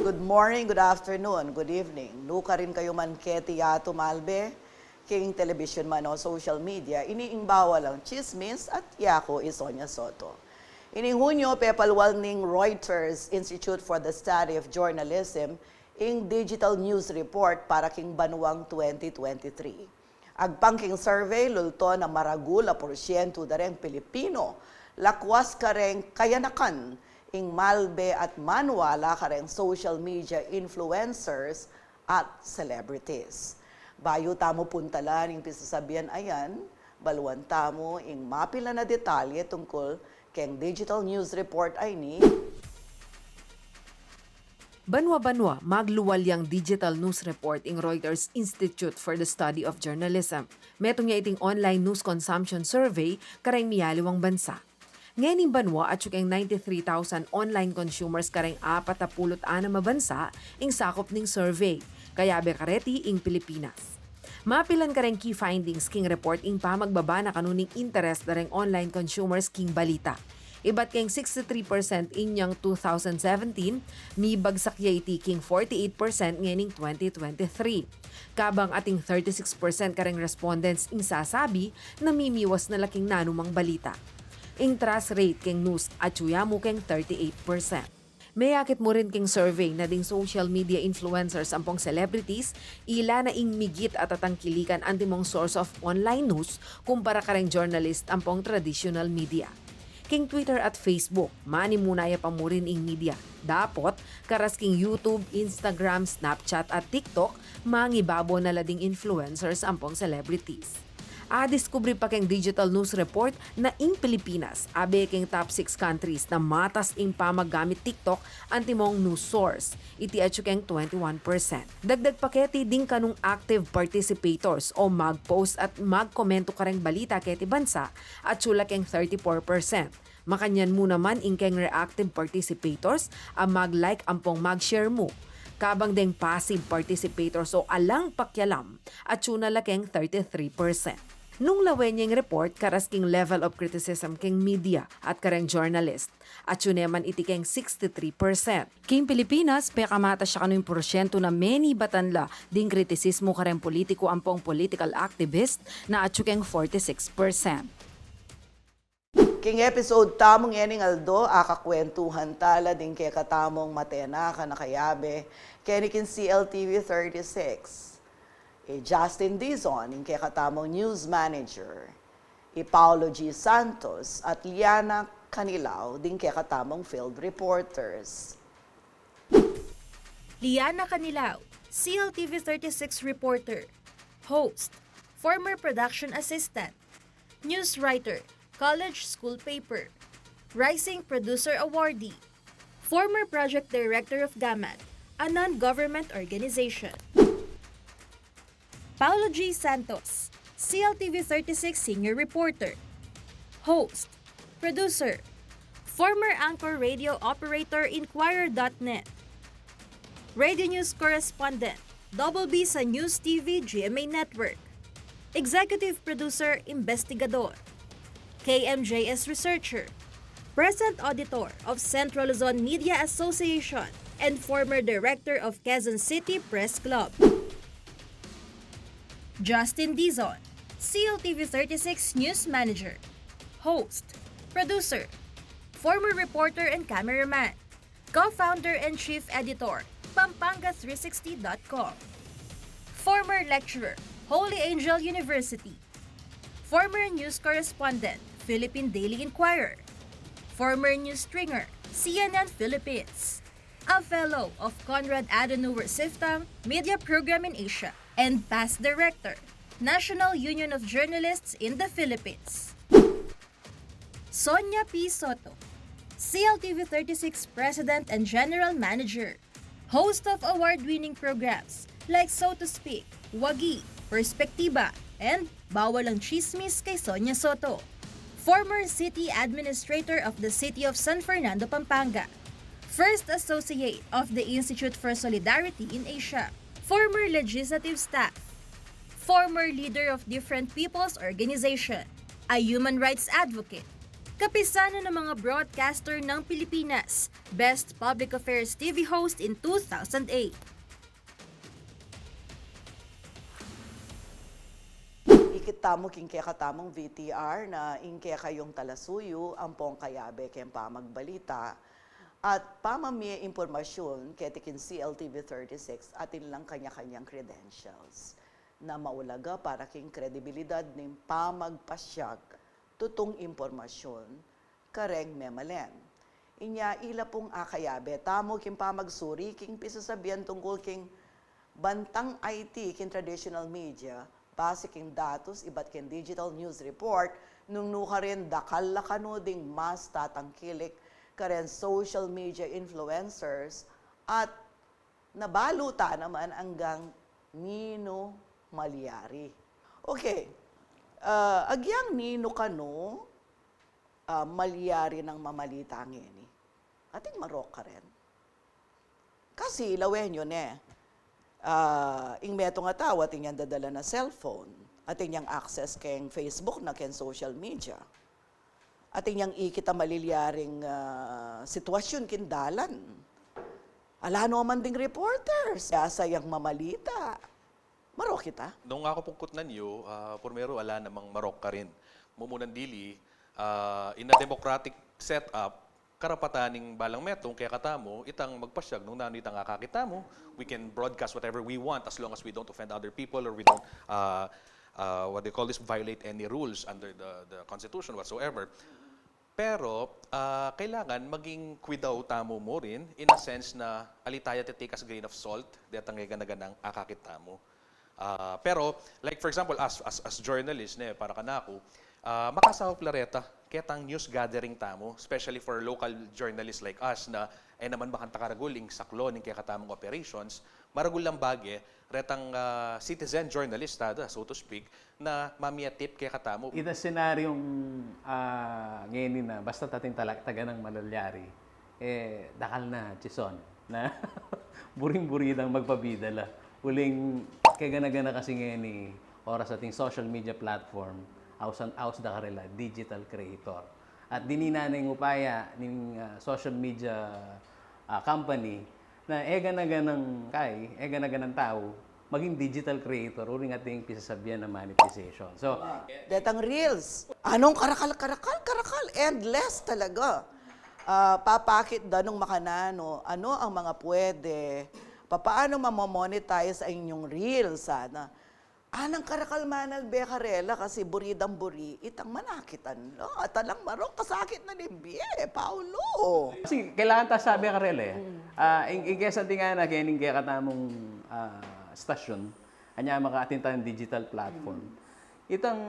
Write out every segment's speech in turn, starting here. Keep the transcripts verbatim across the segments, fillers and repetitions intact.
Good morning, good afternoon, good evening. Nukarin kayu man keti yatu malbe, king television man o social media, ini ing Bawal ang Tsismis at yaku i Sonia Soto. Ining Hunyo, pepalwal ning Reuters Institute for the Study of Journalism ing digital news report para king banuang twenty twenty-three. Agpang king survey, lulto na maragul a porsyentu da reng Pilipino lakwas kareng kayanakan ing malbe at maniwala kareng social media influencers at celebrities. Bayu tamu puntalan ing pisasabian a yan, baluan tamu ing mapilan a detalye tungkul keng digital news report a ini. Banua-banua, magluwal yang digital news report ing Reuters Institute for the Study of Journalism. Metung ya iting online news consumption survey kareng miyaliwang bansa. Ngening banua, atyu keng ninety-three thousand online consumers kareng apat a pulu't anam a bansa ing sakup ning survey, kayabe kareti ing Pilipinas. Mapilan kareng key findings king report ing pamagbaba na kanu ning interes da reng online consumers king balita. Ibat keng sixty-three percent inyang two thousand seventeen, mibagsak ya iti king forty-eight percent ngening twenty twenty-three. Kabang ating thirty-six percent kareng respondents ing sasabi na mimiwas na la king nanumang balita. Ing trust rate keng news atyu ya mu keng thirty-eight percent. Meyakit mu rin king survey na ding social media influencers ampong celebrities, ila na ing migit a tatangkilikan antimong source of online news kumpara kareng journalist ampong traditional media. King Twitter at Facebook, manimuna ya pa mu rin ing media. Dapot, karas king YouTube, Instagram, Snapchat at TikTok, mangibabo na la ding influencers ampong celebrities. Adiskubri pa keng digital news report na ing Pilipinas abe keng top six countries na matas ing pamaggamit TikTok antimong news source. Iti atyu keng twenty-one percent. Dagdag pa keti ding kanung active participators o mag-post at magkomentu kareng balita keti bansa, atyu la keng thirty-four percent. Makanyan mu naman ing keng reactive participators a mag-like ampong mag-share mu. Kabang deng passive participators o alang pakialam, atyu na la keng thirty-three percent. Nung lawen ya ing report karas king level of criticism keng media at kareng journalist, atyu ne man iti keng sixty-three percent. King Pilipinas, pekamatas ya kanu ing porsyentu na menibatan la ding kritisismu kareng politiku ampong political activist na atyu keng forty-six percent. King episode tamu ngening aldo, akakwentuhan tala ding kekatamung matenakan a kayabe keni king C L T V thirty-six. I Justin Dizon ing kekatamung news manager, i Paulo G Santos at Liana Canilao ding kekatamung field reporters. Liana Canilao, C L T V thirty-six reporter. Host, former production assistant, news writer, college school paper, rising producer awardee, former project director of GAMAD, a non-government organization. Paulo G Santos, C L T V thirty-six senior reporter. Host, producer, former anchor, radio operator, Inquirer dot net, radio news correspondent, Double B sa News T V G M A Network, executive producer, investigador, K M J S researcher, present auditor of Central Luzon Media Association, and former director of Quezon City Press Club. Justin Dizon, C L T V thirty-six news manager, host, producer, former reporter and cameraman, co-founder and chief editor, Pampanga three sixty dot com, former lecturer, Holy Angel University, former news correspondent, Philippine Daily Inquirer, former news stringer, C N N Philippines, a fellow of Konrad Adenauer Stiftung Media Program in Asia, and past director, National Union of Journalists in the Philippines. Sonia P Soto, C L T V thirty-six President and General Manager, host of award-winning programs like So to Speak, Wagi, Perspektiba, and Bawal ang Tsismis kay Sonia Soto, former City Administrator of the City of San Fernando, Pampanga, first associate of the Institute for Solidarity in Asia, former legislative staff, former leader of Different People's Organization, a human rights advocate, Kapisanan ng mga broadcaster ng Pilipinas, Best Public Affairs T V Host in two thousand eight. Ikit tamu king kekatamung V T R na ing kekayung talasuyu ampong kayabe keng pamagbalita at pamamie impormasyun keti king C L T V thirty-six atin lang kanya-kanyang credentials na maulaga para king kredibilidad ning pamagpasyag tutung impormasyun kareng memalen. Inya ila pung akayabe tamu king pamagsuri king pisasabian tungkul king bantang I T king traditional media, base king datus ibat king digital news report, nung nukarin dakal la kanu ding mas tatangkilik karen social media influencers at nabalu ta naman anggang ninu malyari. Okay, ah, agyang ninu kanu, ah, malyari nang mamalita ngeni. Ating marok karen. Kasi lawen yu ne, ah, ing metung a tau atin yang dadala na cellphone, atin yang access keng Facebook na keng social media, atin yang ikit a malilyaring, ah, sitwasyun king dalan. Ala no man ding reporters, yasa yang mamalita. Marok ita? Nung aku pung kutnan yu, ah, purmeru ala namang marok karin. Mumunan dili, ah, in a democratic setup, karapatan ning balang metung kekatamu itang magpasyag nung nanu itang akakit tamu. We can broadcast whatever we want as long as we don't offend other people or we don't, ah, ah, what do you call this, violate any rules under the, the Constitution whatsoever. Pero, ah, kailangan maging kuidau tamu mu rin, in a sense na ali taya te take as grain of salt detang keganaganang akakit tamu. Ah, pero, like, for example, as, as, as journalist, ne, para kanaku, ah, makasaup la reta ketang news gathering tamu, especially for local journalists like us na e naman bakanta karagul ing saklon ning kekatamung operations, maragul lang bage retang, ah, citizen journalist tada, so to speak, na mamie tip kekatamu. Ita senaryung, ah, ngeni na basta atin tala-, taganang malalyari, e, dakal na chisong na buring-buri dang magpabida la. Uling kegana-gana kasi ngeni oras ating social media platform, ausan, aus da karela digital creator. At dininan na ing upaya ning, ah, social media, ah, company na e gana-ganang kai, e gana-ganang tau, maging digital creator, uling ating pisasabian na monetization. So, detang reels, anong karakal, karakal, karakal, endless talaga. Ah, papakit da nung makananu, ano ang mga pwede, papaano mamamonetize ang inyong reels, sana. Anang karakal manalbe karela kasi buri dang buri itang manakitan la. At alang marok, kasakit na ning bie, Paulo. Kasi kailangan ta sabi karela e. Ah, ing, ing kesa tinga na, kening kekatamung, ah, stasyon, anya maka atin tang digital platform. Itang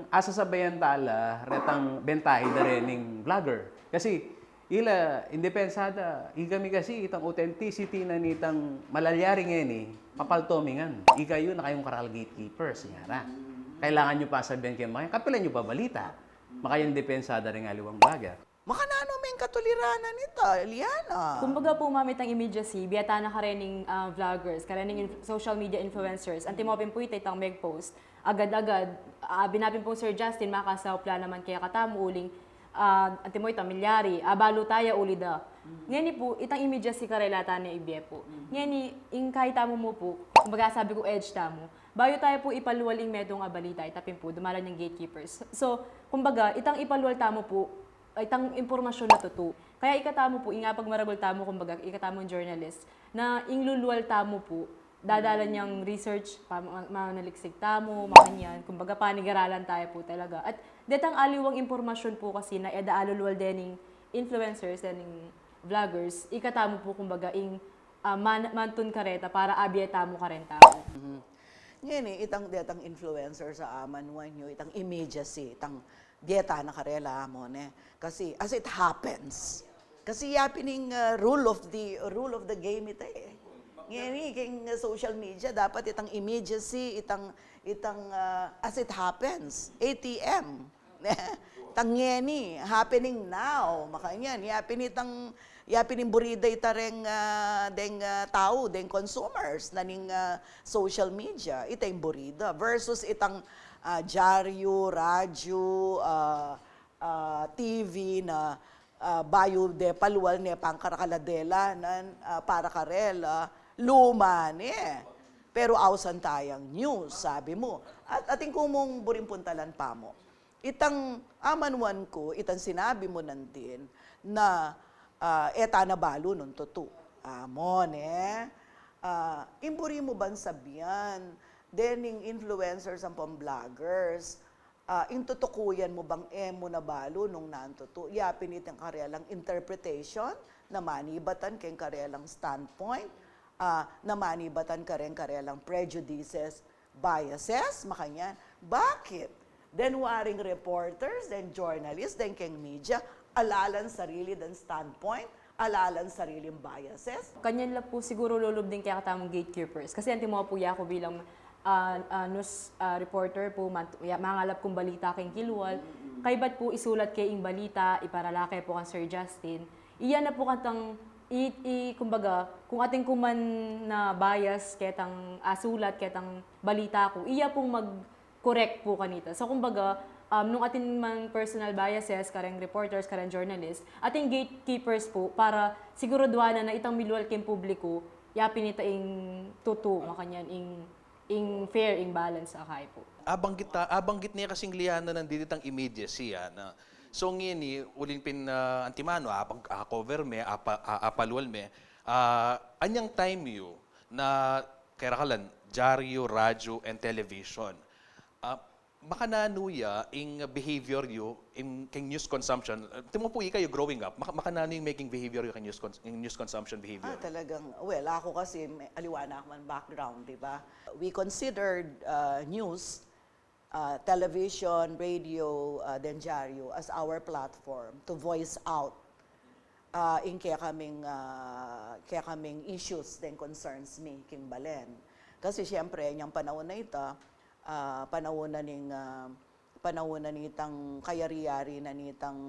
asasabayan ta la retang bentahi da rening vlogger. Kasi ila, ing depensa da, ikami kasi itang authenticity na nitang malalyari ngeni, papalto mi ngan. Ikayu na kayung karakal gatekeepers, ngara. Kailangan yu pa sabian keng makayan, kapilan yu pa balita. Makayang depensa da ring aliwang vlogger. Makananu meng katuliranan ita, Liana? Kumbaga pu, ma'am, itang immediacy, bie ta na karening, ah, vloggers, karening inf-, social media influencers, antimo pin pu ita itang meg-post, agad-agad, ah, abi na pin pung Sir Justin, makasaup la naman kekatamu uling, ah, antimo itang milyari, abalu taya uli da. Ngeni pu, itang immediacy karela ta ne ibie pu. Ngeni, ing kai tamu mu pu, kumbaga sabi ku edge tamu. Bayu taya pu ipalual ing metung a balita, ita pin pu, dumalan yang gatekeepers. So, kumbaga, itang ipalual tamu pu, itang impormasyun na tutu. Kaya ikatamu pu, ing apagmaragul tamu, kumbaga, ikatamung journalist, na ing lulual tamu pu, dadalan yang research, pa-, ma-, manaliksik tamu, makanyan, kumbaga, panigaralan taya pu talaga. At detang aliwang impormasyun pu kasi na e da alulual dening influencers, dening vloggers, ikatamu pu, kumbaga, ing, ah, man-, mantun kareta para abie tamu karen tau. Mhm. Ngeni, itang, detang influencers a amanuan yu, itang immediacy, itang bie ta na karela mu, ne? Kasi, as it happens. Kasi yapin ing, ah, rule of the, rule of the game ita e. Ngeni, king, ah, social media, dapat itang immediacy, itang, itang, ah, as it happens, A T M. Tang ngeni, happening now, makanyan, yapin itang, yapin ing buri da ita reng, ah, deng, ah, tau, deng consumers na ning, ah, social media, ita ing buri da. Versus itang, ah, dyaryu, radyu, ah, ah, T V na, ah, bayu de palual ne pangkarakala de la nan, ah, para karela, luma ne. Pero ausan tayang news, sabi mu. At atin ku mung buring puntalan pa mu. Itang amanuan ku, itang sinabi mu nandin na, ah, e ta na balu nung tutu. Amo ne. Ah, ing buri mu bang sabian, dening influencers ampong bloggers, ah, ing tutukuyan mu bang e mu na balu nung nantutu? Ya pin itang karelang interpretation, na manibatan keng karelang standpoint, ah, na manibatan kareng karelang prejudices, biases, makanyan. Bakit? Den waring reporters, den journalists, den keng media, ala lang sarili dang standpoint, ala lang sariling biases. Kanyan la pu siguru lulub ding kekatamung gatekeepers. Kasi antimo pu ya ku bilang, ah, ah, news, ah, reporter pu, man-, ya, mangalap kung balita keng kilwal. Kaybat pu isulat ke ing balita, iparala ke pu kang Sir Justin. Iya na pu katang, i, i, kumbaga, kung atin ku man na bias ketang, ah, sulat ketang balita ku, iya pung mag-correct pu kanita. So, kumbaga, um, nung atin mang personal biases, kareng reporters, kareng journalist, atin gatekeepers pu para siguraduan na itang milual keng publiku, ya pin ita ing tutu, makanyan ing, ing fair, ing balance a kay pu. Abanggit, ta-, abanggit ne kasing Liana nandin itang immediacy, ah, na. So, ngeni, uling pin, ah, antimanu, apag-, a-cover me, apa-, a-, apalual me, ah, anyang time yu na kaya kalan, dyaryu, radyu, and television. Ah, makananu ya ing behavior yu, ing, keng news consumption? Ah, antimo pu ikayu growing up, maka-, makananu ing maging behavior yu keng news cons-, ing news consumption behavior? Ah, talagang, well, aku kasi, may, aliwa na aku man background, di ba? We considered, ah, news, ah, television, radio, ah, den dyaryu as our platform to voice out, ah, ing kekaming, ah, kekaming issues den concerns mi king balen. Kasi siyempre, nyang panaun a ita, ah, panaun na ning, ah, panaun na nitang kayari-yari na nitang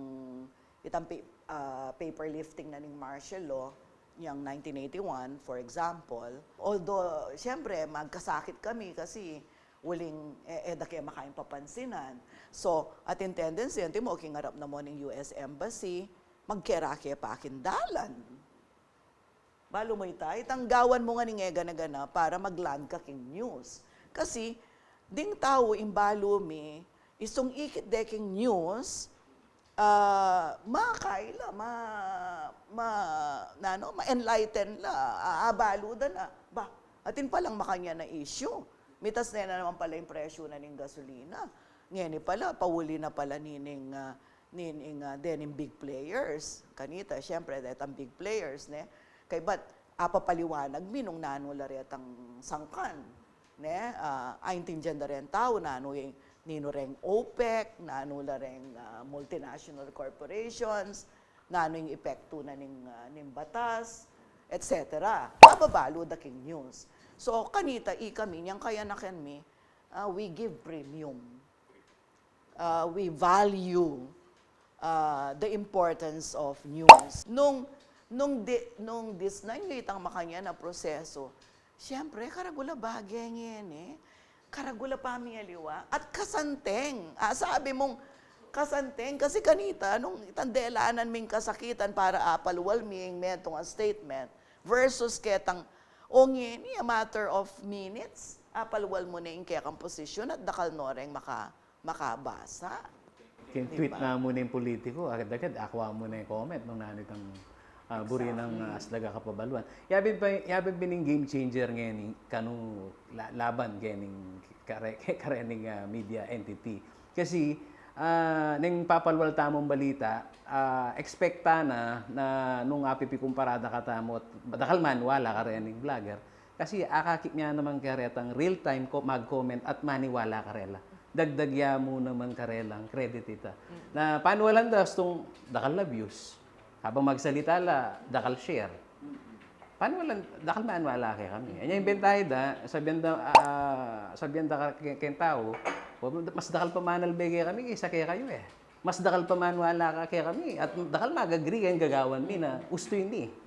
itang pa-, ah, paper lifting na ning martial law, yang nineteen eighty-one, for example. Although, siyempre, magkasakit kami kasi uling, e, e da ke makaing papansinan. So, atin tendency, antimo, king arap na mu ning U S Embassy, magkera ke pa king dalan. Balu mu ita, itang gawan mu ngan ing e gana-gana para mag-land ka king news. Kasi, ding tau ing balu mi, istung ikit de king news, ah, makaila, ma-, ma-, nanu, ma-enlighten la, a-, abalu da na. Ba, atin palang makanyan a issue. Mitas ne na naman pala ing presyu na ning gasolina. Ngeni pala, pauli na pala nining, ah, nining, ah, dening big players. Kanita, siyempre, detang big players, ne? Kaybat, apapaliwanag mi nung nanu la retang sangkan, ne? Ah, aintindian da reng tau, nanu ing, ninu reng OPEC, nanu la reng, ah, multinational corporations, nanu ing epektu na ning, ah, ning batas, et cetera. Ababalu da king news. So, kanita, ikami, nyang kayanakan mi, ah, we give premium. Ah, we value, ah, the importance of news. Nung, nung di-, nung disnan yu itang makanyan a proseso, siyempre, karagul a bage ngeni, karagul a pamialiwa, at kasanteng. Ah, sabi mung kasanteng, kasi kanita, nung itang delanan ming kasakitan para apalual mi ing metung a statement, versus ketang, o ngeni, a matter of minutes, apalual mu ne ing kekang posisyon at dakal no reng maka-, makabasa. King tweet na mu ning politiku, agad-agad, akwa mu ne ing comment nung nanu itang, ah, buri nang, ah, aslag a kapabaluan. Yapin pa, yapin pin ing game changer ngeni, kanu la-, laban kening kare-, karening, ah, media entity. Kasi, ah, neng papalual tamung balita, ah, expect ta na, na nung apipikumpara da katamu, dakal maniwala karening vlogger. Kasi akakit mia naman karetang real time ko mag-comment at maniwala karela. Dagdag ya mu naman karelang credit ita. Na panualan da, astung dakal la views. Habang magsalita la, dakal share. Panualan, dakal maniwala kekami. Anya ing bentahe da, sabian da, ah, sabian da ka-, ke-, keng tau, mas dakal pa manalbe kekami kesa kekayu e. Mas dakal pa maniwala ka kekami, at dakal mag-agree keng gagawan mi na ustu ini.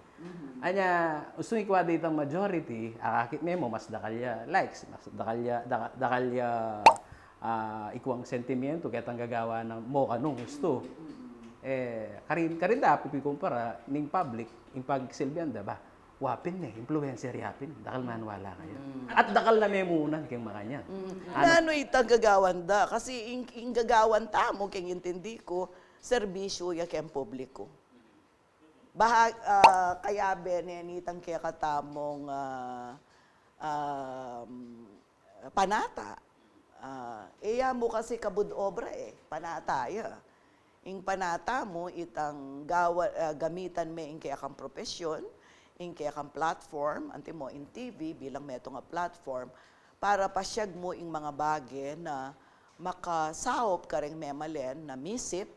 Anya, ustu ikwa da itang majority, akakit me mu, mas dakal ya likes, mas dakal ya, daka-, dakal ya, Ah, ikuang sentimiento, ketang gagawan na mu kanung gustu. Eh, karin, karin da pu pikumpara ning public, ing pagsilbian da ba? Wa pin ne, influencer ya pin, dakal maniwala kaya. At dakal na memunan keng makanyan. Ano? Nanu itang gagawan da? Kasi ing, ing gagawan tamu, keng intindi ku, serbisyu ya keng publiku. Baha, ah, kayabe ne nitang kekatamung, ah, um, panata. Ah, e ya mu kasi kabud obra e, panata ya. Ing panata mu itang gawa, ah, gamitan me ing kekang propesyon, ing kekang platform, antimo ing T V bilang metung a platform, para pasiag mu ing manga bage na makasaup kareng memalen na misip,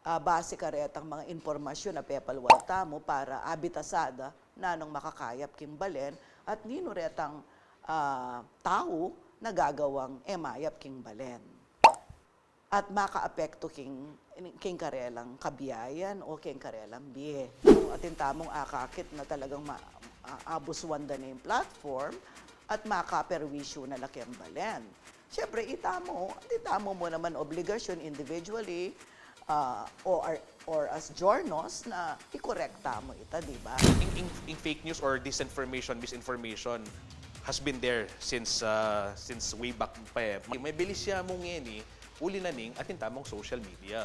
ah, base karetang manga impormasyun a pepalwal tamu para abitasada nanung makakayap king balen at ninu retang, ah, tau na gagawang e mayap king balen. At makaapekto king, king karelang kabiayan o king karelang bie. Atin tamung akakit na talagang ma-, a-, abuswan da na ing platform at makaperwisyu na la keng balen. Siyempre, itamu, di tamu mu naman obligasyun individually, ah, o ar-, or as Giornos na i-correct tamu ita, di ba? Ing, ing, ing fake news or disinformation, misinformation has been there since, uh, since way back pa e. Mabilis ya mu ngeni, uli na ning atin tamung social media.